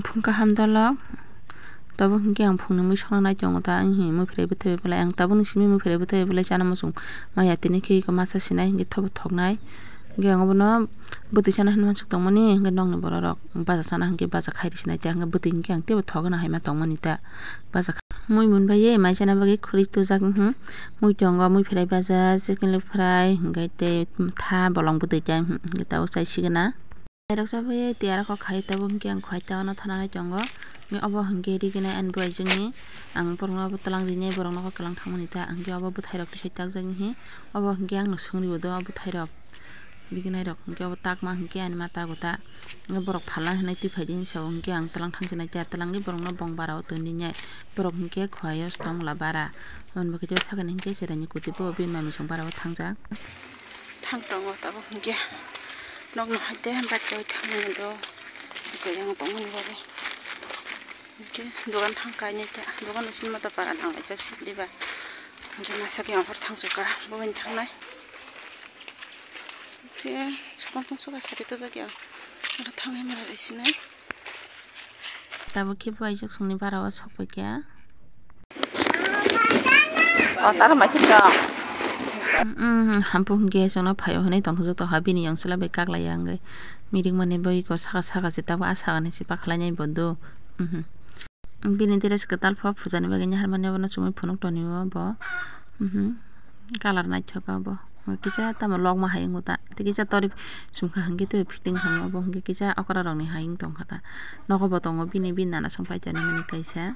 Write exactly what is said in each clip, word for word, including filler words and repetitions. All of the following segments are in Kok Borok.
Phung kaham dolok. Tabuk hinkhe ang phungni mui songna nai tongo ta, ang hi mui pherai bwthai belai, ang tabukni simi mui pherai bwthai belai chana muchung maya tini khe iko masa sinai hinkhe thobo thoknai. Hinkhe ang obono bwtwi sana hinwi uansuk tongmani, hinkhe nokni borok rok baja sana hinkhe baja khairi sinai ta, hinkhe bwtwi hinkhe ang teibo thogna haima tongmani ta. Baja kha-, mui mun bai ye mai chana bagwi khuri tujak, mhm. Mui tongo, mui pherai baja, chicken leg fry, hinkhe tei tha bolong bwtwi ta, mhm, hinkhe tabuk chai sigwna. Thairok chabai tiyara kok khai tabuk hinkhe ang khwai ta ono thananai tongo. Hinkhe obo hinkhe riginai ani bwlaijwngni ang borokno obo twlang rinai borokno kok twlang thangmani ta hinkhe obo bwthairok tisai takjak hinkhe obo hinkhe ang no swngri bo do bwthairok riginairok hinkhe obo takma hinkhe ani mata gota hinkhe borok phalna hinwi twi phaidi hinwi sao hinkhe ang twlang thangsinai ta twlangwi borokno bong bara o twi rinai borok hinkhe khwlai o tongla bara hwnba khe sakani hinkhe cheraini kuti bo bini mami song bara o thangjak. Thang tongo tabuk hinkhe nokno haite bike rwi thangmani do kwrwng tongmani bagwi. Hinkhe dogan thang kainwi ta dogan simi mata para nanglaijak sidi ba. Hinkhe masa khe hor thangsuka bo bai thangnai. Hinkhe sakang tongsuka sadi tojak ya oro thangwi mala raisinai. Tabuk khe buaijak songni bara o sok paikha. O tara maising tong. Mm, hampung hwnkhe chwngno phaio hwnwi tongthokjak tongkha bini yang chwla bai kaklai ya wngwi. Mirik mani bai iko saka saka se tabuk a sakani se pakhlainai bo do. Mhm. Bini dress kwtal pho pujani bagwi nahar mani obono chumui phunuk tonio bo. Mhm. Colour naithok obo. Kisa tamo lokma hai wngo ta. Tei kisa tori sumkha hinkhe tei fitting khamwi obo hinkhe kisa okra rokni hai wng tongkha ta. Nogo bo tongo bini, bini nana song pai tonwi mani kaisa.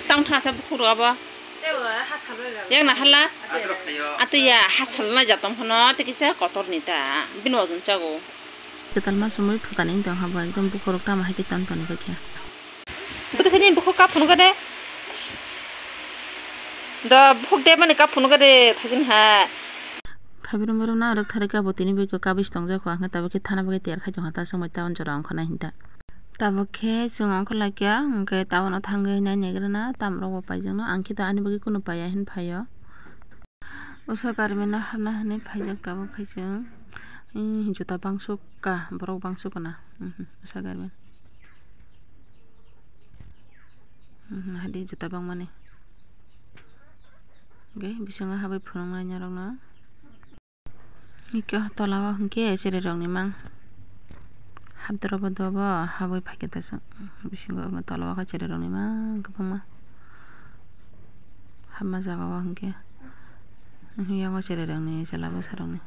Tang thasa bukhuk rok abo. Yang na hala. Atwi ya hasal na jatom phano tei kisa kotor ni ta. Bini ojon chago. Kwtal ma sumui phuta ni wng tong ha bo ekdom bukhuk rok tamo hai khe ton ton bai khe. Bwtwi khe nini bukhuk kap phunukha de. Do bukhuk de mani kap phunukha de thaisin ha. Phaibrum brum na rwk thari kabo tini bwkha kabis tongjak kho ang khe tabuk khe thana bagwi tiyar khai tongkha ta chwng bai town jora ongkha nai hinta. Tabuk khe chwng ongkha lai kha hwnkhe town o thangwi nai naigrana tam rok bo paijak no ang khe to ani bagwi kunu paiya hin phaio. Usha garmento hapna hinwi phaijak tabuk khe chwng. Ee, juta bangsuk ka, borok bangsuk kana. Mhm, usha garment. Mhm, hadi juta bangmani. Hwnkhe bisingo habwi phunuknai norokno. Hwnkhe tola o hwnkhe cherai rokni mang. Hapdoro bo dobo habwi phaikhe tesa bisingo tola o khe cherai rokni mang kwbangma hapma jaga o hwnkhe yango cherai rokni chwla bwsa rokni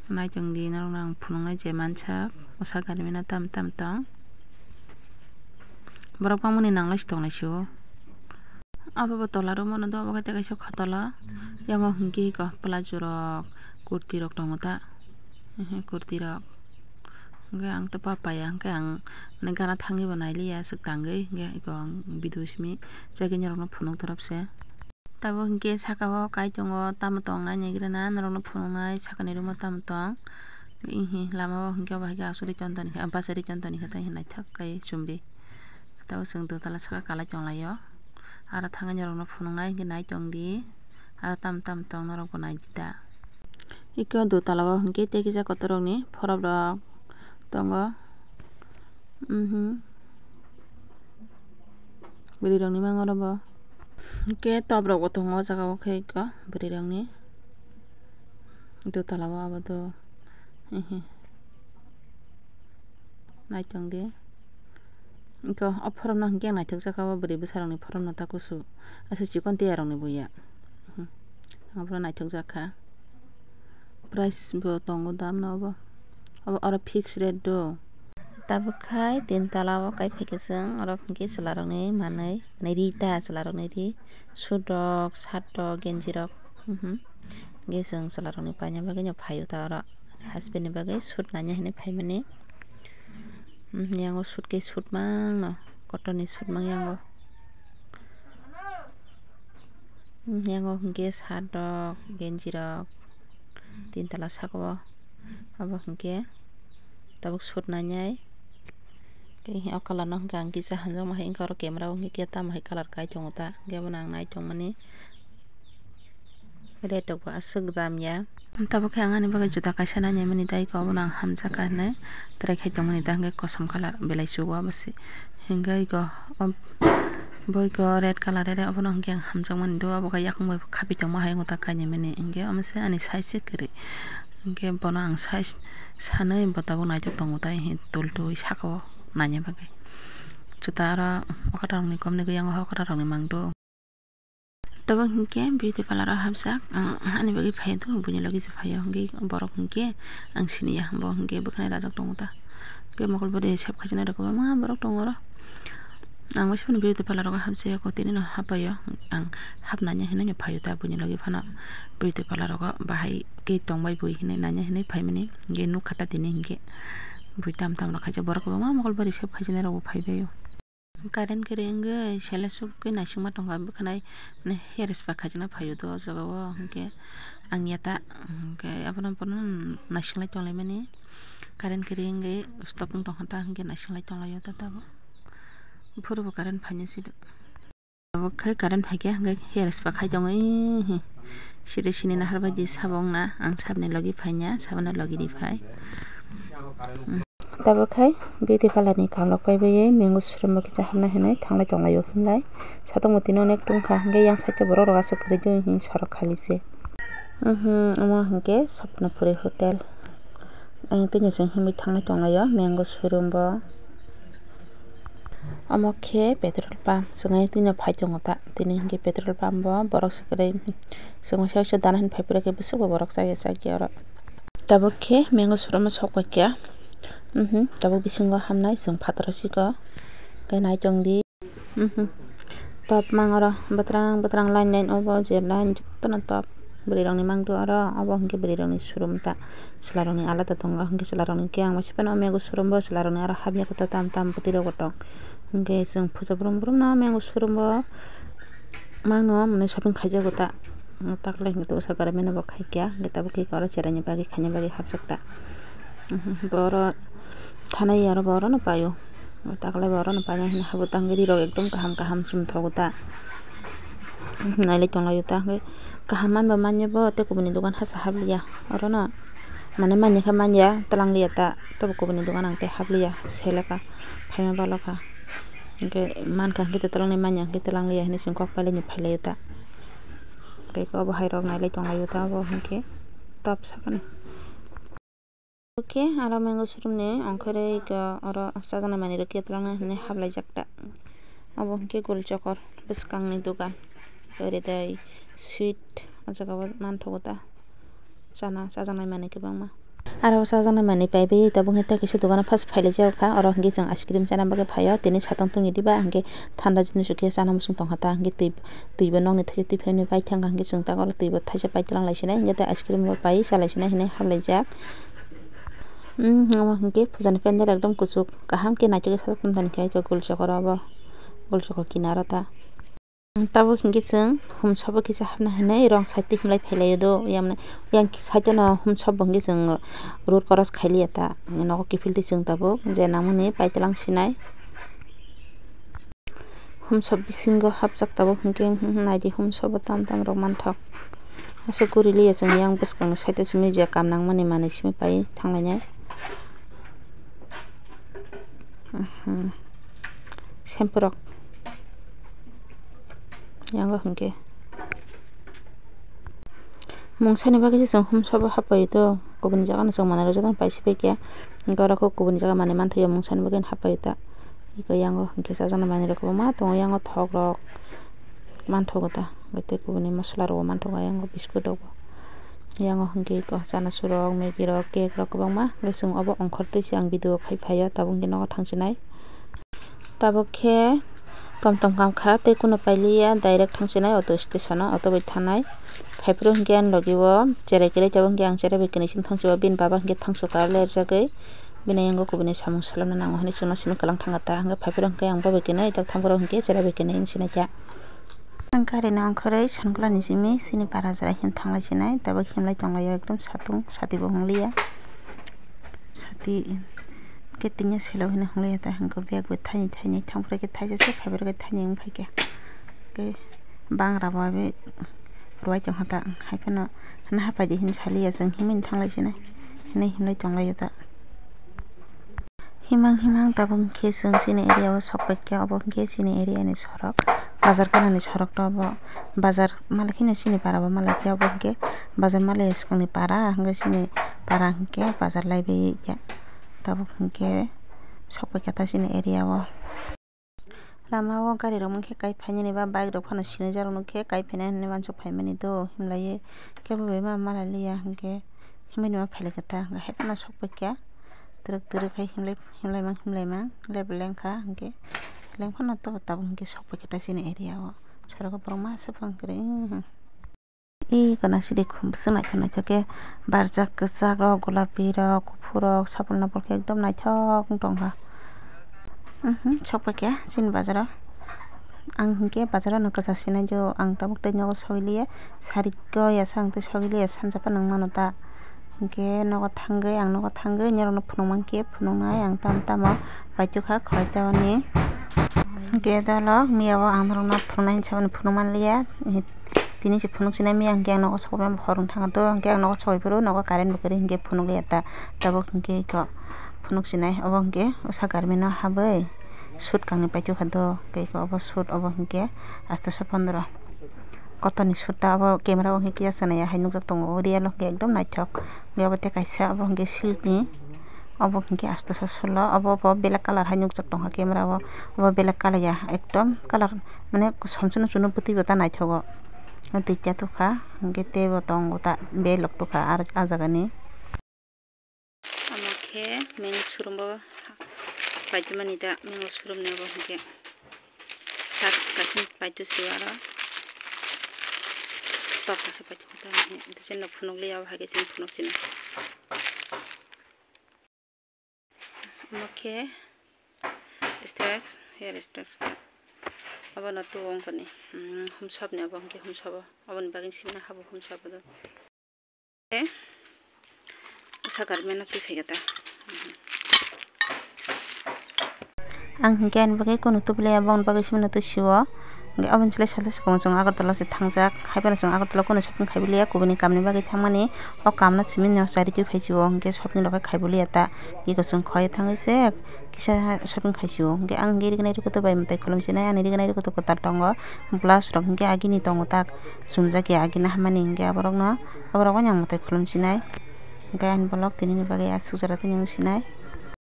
naitong di norokno ang phunuknai je mansak bwsa garmento tam tam tong borok bangmani nanglai si tonglai si o. Abo bo tola room o no do, obo khe tei kaisa khotolo. Yango hwnkhe eko palazzo rok, kurti rok tongo ta. Ehe, kurti rok. Hwnkhe ang to pa paiya, hwnkhe ang mane gana thangwi bo nailiya, swk tangwi. Hwnkhe eko ang video simi chagini rokno phunuk torop se. Tabuk hwnkhe saka o kai tongo, tamo tong nai naigrana, norokno phunuknai sakani room o tamo tong. Ehe, lama o hwnkhe obo hai khe asugwi ton toni khe, bachari ton toni khe, tei naithok kai chumri. Tabuk chwng dotala saka kalai tonglaio. Aro thangwi norokno phunuknai hwnkhe nai tongdi. Aro tam tam tong norokbo naidi ta. Eko dotala o hwnkhe tei kisa kotor rokni phorok rok tongo. Mhm. Bwrwi rokni mang oro bo. Hwnkhe top rok bo tongo o jaga o khe eko bwrwi rokni. Dotala o abo do. Ehe. Naitong di. Eko, o phoromno hwnkhe ang naithok jakha, o bwrwi bwsarokni phoromno ta kusu. Aswk chikon tiyarokni buya. Hmm. Ang bono naithok jakha. Price bo tongo damno obo. Obo oro fixed rate do. Tabuk khai tin tola o kai phaikhe chwng oro hwnkhe chwlarokni manwi, manwi ri ta chwlarokni ri. Suit rok, shirt rok, genji rok. Mhm. Hwnkhe chwng chwlarokni paina bagwino phaio ta oro. Husband ni bagwi suit nanya hinwi phaimani. Mhm, yango suit khe suit mangno, cotton ni suit mang yango. Mhm, yango hwnkhe shirt rok, genji rok, tin tola saka o. Abo hwnkhe tabuk suit nanyai. Tei o colour no hwnkhe ang kisa hamjakma hai, wngkha oro camera o hwnkhe tamo hai colour kai tongo ta, hwnkhe bono ang nai tongmani red rok bo aswk dam ya. Tabuk khe ang ani bagwi juda kaisa nai naimani, tei eko obono ang hamjakha hinwi try khai tongmani, ta hwnkhe kosom colour belai chugo abo se. Hwnkhe eko o, bo eko red colour, ere obono hwnkhe ang hamjakmani do, obo khe yakung bai khapi tongma hai wngkha ta kai naimani, hwnkhe omo se ani size se kwrwi. Hwnkhe bono ang size sanwi bo tabuk naithok tongo, tei he tul twi saka o naina bagwi. Juta aro okra rokni komni gwi, yang okra rokni mangdo. Tabuk hwnkhe beauty parlour o hapjak, ah, ani bagwi phai do, buini logi se phaio, hwnkhe borok hwnkhe ang siniya, bo hwnkhe bwkhwnai rajak tongo ta. Hwnkhe mokol bwrwi sep khaijana rok kwbangma borok tongo oro. Ang waisa phano beauty parlour rogo hapjak ya, tini no hapaio. Ang hap nanya hinwi no phaio ta, buini logi phano beauty parlour rogo bahai khe tongbai bui hinwi nanya hinwi phaimani. Hwnkhe nukha ta tini hwnkhe bui tam tam rok khaijak, borok kwbangma mokol bari sep khaijana rok bo phaibaio. Current kwrwi wngwi sele sukgwi naisingma tongkha, bwkhwnai hair spa khaijana phaio do o jaga o, hwnkhe ang ya ta, hwnkhe abono bono naisinglai tonglaimani. Current kwrwi wngwi stop wng tongkha ta, hwnkhe naisinglai tonglaio ta tabuk. Phuru bo current phaina sidi. Tabuk khe current phaikhe hwnkhe hair spa khai tongo, ee, siri sini nahar bai di sabo wngna, ang saboni logi phaiya, saboni logi ri phai. Tabuk khe beauty parlour ni kalok pai bai mango surum bo kisa hamna hinwi thanglai tonglaio hinlai. Satung bo tini onek tongkha, hwnkhe yang side o borok rok aswk kwrwi dui hinwi sorok khali se. Mhm, omo hwnkhe Swapnapuri hotel. Ang tini chwng hinwi thanglai tonglaio mango surum bo. Omo khe petrol pump, chwng ai tini phai tongo ta, tini hwnkhe petrol pump o borok se kwrwi, chwng waisa waisa dana hinwi phai phuru khe bwswk bo borok chaya chaya oro. Tabuk khe mango surum o sok pai kha, mhm, tabuk bisingo hamnai chwng phataro siko, khe nai tong di. Mhm. Top mang oro bwtrang bwtrang line line obo je line jotono top bwrwi rokni mang do oro, obo hwnkhe bwrwi rokni showroom ta, chwla rokni alada tongo, hwnkhe chwla rokni khe ang masa phano mango showroom bo chwla rokni aro habya khe tam tam bwtwi rok bo tong, hwnkhe chwng puja brum brum no mango showroom bo mangno mwnwi shopping khaijago ta, taklai hwnkhe to usa gari mano bo khaikha, hwnkhe tabuk khe oro cheraini bagwi khaina bagwi hapjak ta, mhm, bo oro thanai aro bo orono paio. Taklai bo orono paina hwnwi habo ta hwnkhe rirok ekdom kaham kaham chumthogo ta. Nailai tonglaio ta hwnkhe kaham manba manya bo tei kubuni dogan hasa habliya orono. Mane manya khe manya twlangliya ta, tei kubuni dogan ang tei habliya seleka phaima balokha. Hwnkhe mankha hwnkhe twlangnai manya hwnkhe twlangliya hinwi chwng kok pailai ni phailaio ta. Tei obo hai rok nailai tonglaio ta obo hwnkhe top sakani. Oke, aro mango showroom ni ongkhorwi oro chajaknai manwi rok khe twlangna hinwi haplaijak ta. Obo hwnkhe gul chokor bwskangni dogan. Oiredai sweet o jaga o manthogo ta. Chana chajaknai manwi kwbangma. Aro chajaknai manwi paibai tabuk hwnkhe tei kaisa dogano first phailaijak kha. Oro hwnkhe chwng ice cream chana bagwi phaio. Tini satung tungwi diba hwnkhe thanda jinich rok khe chana muchung tongkha ta. Hwnkhe twi, twi bo nokni thaisa twi phaimani bai thangkha hwnkhe chwng ta oro twi bo thaisa pai twlang lai sinai. Hwnkhe tei ice cream bo pai cha lai sinai hinwi haplaijak. Hmm, omo hwnkhe puja ni pandal ekdom kuchuk kaham khe naithok khe sajak tongthani khe gul chokor obo, gul chokor kinaro ta. Tabuk hwnkhe chwng humsabo kisa hapna hinwi rong side twi himlai phailaio do, yang side o no humsabo hwnkhe chwng road cross khailiya ta, nogo kiphiltwi chwng tabuk je nangmani paitwlang sinai. Humsok bisingo hapjak tabuk hwnkhe, hmm, naidi humsok bo tam tam rok manthok. Aswk guri liya chwng yang bwskangni side o simi je kam nangmani manwi simi pai thanglainai. Mhm. Shampoo rok yango hwnkhe. Mungsani bagwi se chwng humsok bo hapbai to, kubuni jaga no chwng manwi rwjak nai paisi bai khe, hwnkhe oro khe kubuni jaga manwi manthogo mungsani bagwi hapbai ta. Eko yango hwnkhe chajaknai manwi rok kwbangma tongo, yango thok rok manthogo ta, hwnkhe tei kubuni mosola rok bo manthogo, yango biscuit rok bo, yango hwnkhe eko chanasu rok, maggie rok, cake rok kwbangma, hwnkhe chwng obo ongkhor twi se ang video khai phaio, tabuk hwnkhe nogo thang chinai. Tabuk khe tom tom kam kha, tei kunu pailiya, direct thang chinai auto station o, auto bai thanai. Phaiphuru hwnkhe ani logi o cherai kwrwi, tabuk hwnkhe ang cherai bai kwnwi simi thangsugo, bini baba hwnkhe thangsu kar lerjagwi bini yango kubuni samung salamna nango hinwi chwngno simi kwlang thangkha ta, hwnkhe phaiphuru hwnkhe ang bo bai kwnwi, tak thangphuru hwnkhe cherai bai kwnwi hinwi sinai kha. Ang gari no ongkhorwi Sankulani simi chini para jora him thanglai sinai, tabuk himlai tonglaio, ekdom satung sati bo wng liya. Sati Khe tini selo hino hwnlai ta hwnkhe bag bo thaini thaini thang phai khe thaisa se phai phai khe thaini wng phai khe. Khe bangra bo abi rwai tong kha ta hai phano hana hapai di hin saliya chwng himwi thang lai sinai hinwi himlai tong lai ta. Himang himang tabuk hwnkhe chwng chini area o sok pai khe obo hwnkhe chini area ni sorok bazar gana ni sorok to obo bazar malik hino chini para bo malik ya obo hwnkhe bazar malik swkang ni para hwnkhe chini para hwnkhe bazar lai bai ya tabuk hwnkhe. Sok pai khe ta chini area o. Lama o gari rok mankhe kai phainani ba bike rok phano sinijak rok nukhe kai phainani hinwi uansuk phaimani do himlaiwi khe bo bai ma mala liya hinkhe himlai ma phailaikha ta hinkhe hai phano sok paikha twrwk twrwk khai himlai himlai mang himlai mang lebu lengkha hinkhe lengphano tabuk tabuk hinkhe sok paikha ta chini area o sorogo borok masa phang kwrwi. Ih, gana sidi khum bwswk naithok naithok khe barjak, kwchak rok, golapi rok, kuphur rok, sapul nopol khe ekdom naithok wng tongkha. Mhm, sok paikha chini bazar o. Ang hinkhe bazar o no kwchak sinai do, ang tabuk tei nogo sogwi liya, sari khe ya sa ang tei sogwi liya, sanja phano wng mano ta. Hinkhe nogo thangwi, ang nogo thangwi norokno phunuk mankhe phunuknai ang tamo tamo paitokha khwlai ta oni. Hinkhe dolo miya o ang norokno phunuknai hinwi saboni phunuk manliya. Tini se phunuk sinai miya hinkhe ang nogo sogwi mano hor wng thangkha to hinkhe ang nogo sogwi phuru nogo current bo kwrwi hinkhe phunuk liya ta tabuk hinkhe eko phunuk sinai obo hinkhe usa garmeno habwi suit kangni paitokha do hinkhe eko obo suit obo hinkhe astoso pondro kotorni suit ta obo camera o hinkhe ya chwnaiya hai nukjak tongo o real o hinkhe ekdom naithok hinkhe obo tei kaisa obo hinkhe silk ni. Obo hinkhe astoso solo, obo bo black colour hai nukjak tongkha camera o, obo black colour ya ekdom colour mane kosom chwngno chwngno bwtwi bo ta naithogo. Duita tukha hinkhe teibo tongo ta belok tukha ah jagani. Omo khe mini showroom o paitwmani da mini showroom ni obo hinkhe shirt kaisa paitwi sio aro tok kaisa paitwi tei chwng phunukliya obo hai khe chwng phunuk sina. Omo khe Strax, hair strax. Abono tuo wngkha ni, mm, humsap ni abo hwnkhe humsabo. Aboni bagwi simi habo humsabo do. Khe usa garmeno twi phai khe ta. Ang hinkhe ani bagwi kunu tubuli ya, aboni bagwi simi twi sio. Hinkhe aboni chwla salsa se kwbang chwng Agartala se thangjak, hai phano chwng Agartala kunu shopping khai biliya, kubuni kamni bagwi thangmani, o kamno simi no chari twi phai sio, hinkhe shopping rok khai biliya ta, eko chwng khoi thangwi se kisa shopping khai sio, hinkhe ang rignai rwkhe to bai mwtai khulum sinai, ani rignai rwkhe to kwtal tongo, blouse rok hinkhe agini tongo tak, chumjak ya agini hamani, hinkhe aborokno, aborok no ang mwtai khulum sinai, hinkhe ani bolok tinini bagwi aswk jora tini wng sinai.